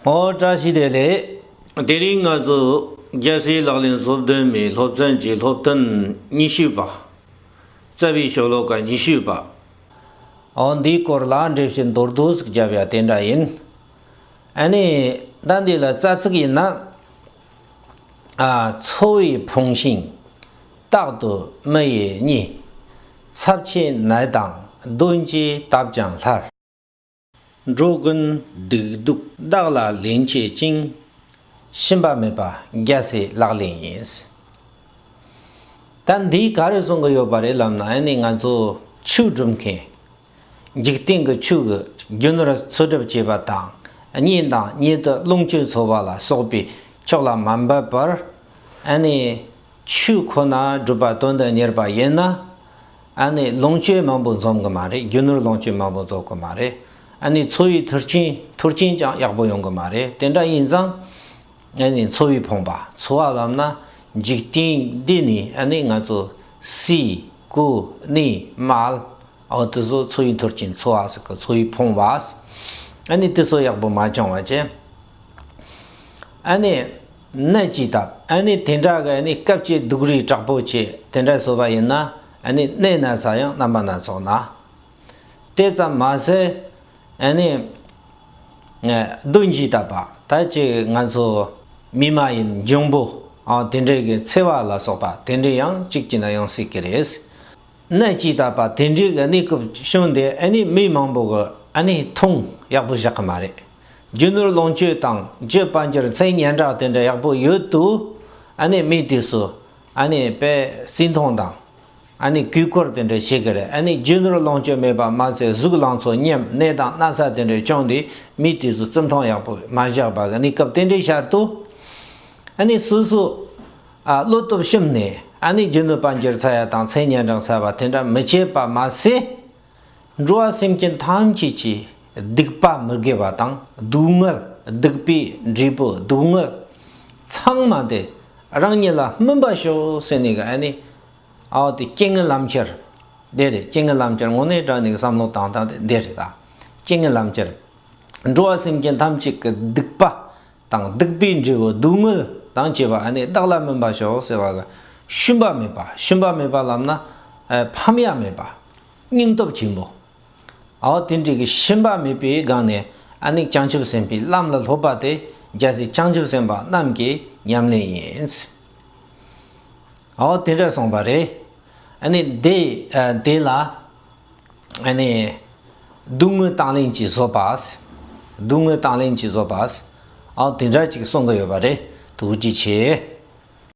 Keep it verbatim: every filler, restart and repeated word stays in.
ཨོ་བཀྲ་ཤིས་བདེ་ལེགས། དེ་རིང་ང་ཚོ་རྒྱལ་སྲས་ལག་ལེན་སོ་བདུན་མའི་སློབ་ཚན་གྱི་སློབ་ཐུན་ཉི་ཤུ་པ། རྩ་བའི་ཤོ་ལོ་ཀ་ཉི་ཤུ་པ། ཨོ་འདིའི་སྐོར་ལ་འགྲེལ་བཤད་མདོར་བསྡུས་ཟིག་བརྒྱབ་ཡ་དེ་འདྲ་ཡིན། ཨ་ནི་ད་འདི་ལ་རྩ་ཚིག་ཡིན་ན། ཨ། འཚོ་བས་ཕོངས་ཤིང་། རྟག་ཏུ་མི་ཡི་གཉེན། ཚབས་ཆེ་ནད་དང་གདོན་གྱིས་བཏབ་ཀྱང་སླར། འགྲོ་ཀུན་སྡིག་སྡུག་བདག་ལ་ལན་བྱེད་ཅིང་། ཞུམ་པ་མེད་པ་རྒྱལ་སྲས་ལག་ལེན་ཡིན། ད་འདིས་ག་རེ་གསུང་གི་ཡོད་པ་རེད་ལབ་ན། ཨ་ནི་ང་ཚོ་ཆོས་སྒྲུབ་མཁན། འཇིག་རྟེན་གྱི་ཆོས་ཀྱི་རྒྱུ་ནོར་འཚོ་སྒྲུབ་བྱེད་པ་དང་། གཉེན་དང་གཉེན་དུ་ལོངས་སྤྱོད་འཚོ་བ་ལ་སོགས་པའི་ཕྱོགས་ལ་མ་འབད་པར། ཨ་ནི་ཆོས་ཁོ་ན་སྒྲུབ་པ་དོན་དུ་གཉེར་བ་ཡིན་ན། ཨ་ནི་ལོངས་སྤྱོད་མང་པོ་འཛོམས་གི་མ་རེད། རྒྱུ་ནོར་ལོངས་སྤྱོད་མང་པོ་འཛོམས་གི་མ་རེད། ཨ་ནི་འཚོ་བའི་མཐུན་རྐྱེན་མཐུན་རྐྱེན་ཀྱང་ཡག་པོ་ཡོང་གི་མ་རེད། དེ་འདྲ་ཡིན་ཙང་། ཨ་ནི་འཚོ་བས་ཕོངས་པ། འཚོ་བ་ལབ་ན་འཇིག་རྟེན་འདི་ནས་ཨ་ནི་ང་ཚོ་ཟས་གོས་གནས་མལ། ཨོ་དེ་ཚོ་འཚོ་བའི་མཐུན་རྐྱེན། འཚོ་བ་ཟེར་གི་འཚོ་བས་ཕོངས་པ། ཨ་ནི་དེ་ཚོ་ཡག་པོ་མ་བྱུང་བ་བྱས། ཨ་ནི་ནད་ཀྱིས་བཏབ། ཨ་ནི་དེ་འདྲ་གི་ཨ་ནི་སྐབས་ཀྱི་སྡུག་རུས་དྲག་པོ་བྱས། དེ་འདྲ་བཟོས་པ་ཡིན་ན། ཨ་ནི་གནས་ན་ས་ཡང་རྣམ་པ་སྣ་ཚོགས་ན། དེ་ཙམ་མ་ཟད། ཨ་ནི་གདོན་གྱིས་བཏབ་པ། ད་ཅིག་ང་ཚོ་མི་མ་ཡིན་འབྱུང་པོ། ཨ། དེ་འདྲའི་གི་འཚེ་བ་ལ་སོགས་པ་དེ་འདྲའི་ཡང་གཅིག་གྱིས་ན་ཡང་སྲིད་ཀྱི་རེད། ནད་ཀྱིས་བཏབ་པ་དེ་འདྲའི་གི་གནས་སྐབས་བྱུང་སྟེ། ཨ་ནི་མི་མང་པོ་གི་ཨ་ནི་མཐོང་ཡག་པོ་བཞག་གི་མ་རེད། རྒྱུ་ནོར་ལོངས་སྤྱོད་དང་རྒྱུ་དཔལ་འབྱོར་མཚན་སྙན་གྲགས་དེ་འདྲ་ཡག་པོ་ཡོད་དུས། ཨ་ནི་མི་དེ་ཚོ་ཨ་ནི་དཔེ་བརྩི་མཐོང་དང་། ཨ་ནི་གུས་བཀུར་དེ་འདྲ་བྱེད་ཀྱི་རེད། ཨ་ནི་རྒྱུ་ནོར་ལོངས་སྤྱོད་མེད་པ་མ་ཟད། གཟུགས་ལང་ཚོ་ཉམས། ནད་དང་ན་ཚ་དེ་འདྲ་བྱུང་སྟེ་མི་དེ་ཚོ་བརྩི་མཐོང་ཡག་པོ་མ་བཞག་པ་གི་གནས་སྐབས་དེ་འདྲའི་ཤར་དུས། ཨ་ནི་སོ་སོ། ཨ། བློ་སྟོབས་ཞུམ་ནས། ཨ་ནི་རྒྱུ་ནོར་དཔལ་འབྱོར་འཚོལ་ཡ་དང་མཚན་སྙན་གྲགས་འཚོལ་བ་དེ་འདྲ་མི་བྱེད་པ་མ་ཟད། འགྲོ་བ་སེམས་ཅན་ཐམས་ཅད་ཀྱི་སྡིག་པ་མི་དགེ་བ་དང་སྡུག་བསྔལ། སྡིག་པའི་འབྲས་བུ་སྡུག་བསྔལ་ཚང་མ་དེ་རང་ཉིད་ལ་སྨིན་པར་ཤོག་ཟེར་ནས་གི། ཨ་ནི། ཨའོ་དེ་རྐྱེན་ངན་ལམ་ཁྱེར་དེ་རེད། རྐྱེན་ངན་ལམ་ཁྱེར་དངོས་གནས་དྲང་གནས་བསམ་བློ་བཏང་སྟངས་དེ་འདི་རེད་ད། རྐྱེན་ངན་ལམ་ཁྱེར། འགྲོ་བ་སེམས་ཅན་ཐམས་ཅད་ཀྱི་སྡིག་པ་དང་སྡིག་པའི་འབྲས་བུ་སྡུག་བསྔལ་དང་བཅས་པ་ཨ་ནི་བདག་ལ་སྨིན་པར་ཤོག་ཟེར་བ་གི། ཞུམ་པ་མེད་པ། ཞུམ་པ་མེད་པ་ལབ་ན། ཨ། ཕམ་ཡ་མེད་པ། སྙིང་སྟོབས་ཆེན་པོ། ཨའོ་དེ་འདྲའི་གི་ཞུམ་པ་མེད་པའི་སྒང་ནས་ཨ་ནི་བྱང་ཆུབ་སེམས་དཔའི་ལམ་ལ་སློབ་པ་དེ་རྒྱལ་སྲས་བྱང་ཆུབ་སེམས་དཔའ་རྣམས་ཀྱི་ཉམས་ལེན་ཡིན། ཨའོ་དེ་འདྲ་གསུངས་པ་རེད། ཨ་ནི་དེ། ཨ། དེ་ལ། ཨ་ནི་སྡུག་བསྔལ་དང་ལེན་གྱིས་བཟོད་པ། སྡུག་བསྔལ་དང་ལེན་གྱིས་བཟོད་པ། ཨའོ་དེ་འདྲ་ཅིག་གསུང་གི་ཡོད་པ་རེད། ཐུགས་རྗེ་ཆེ།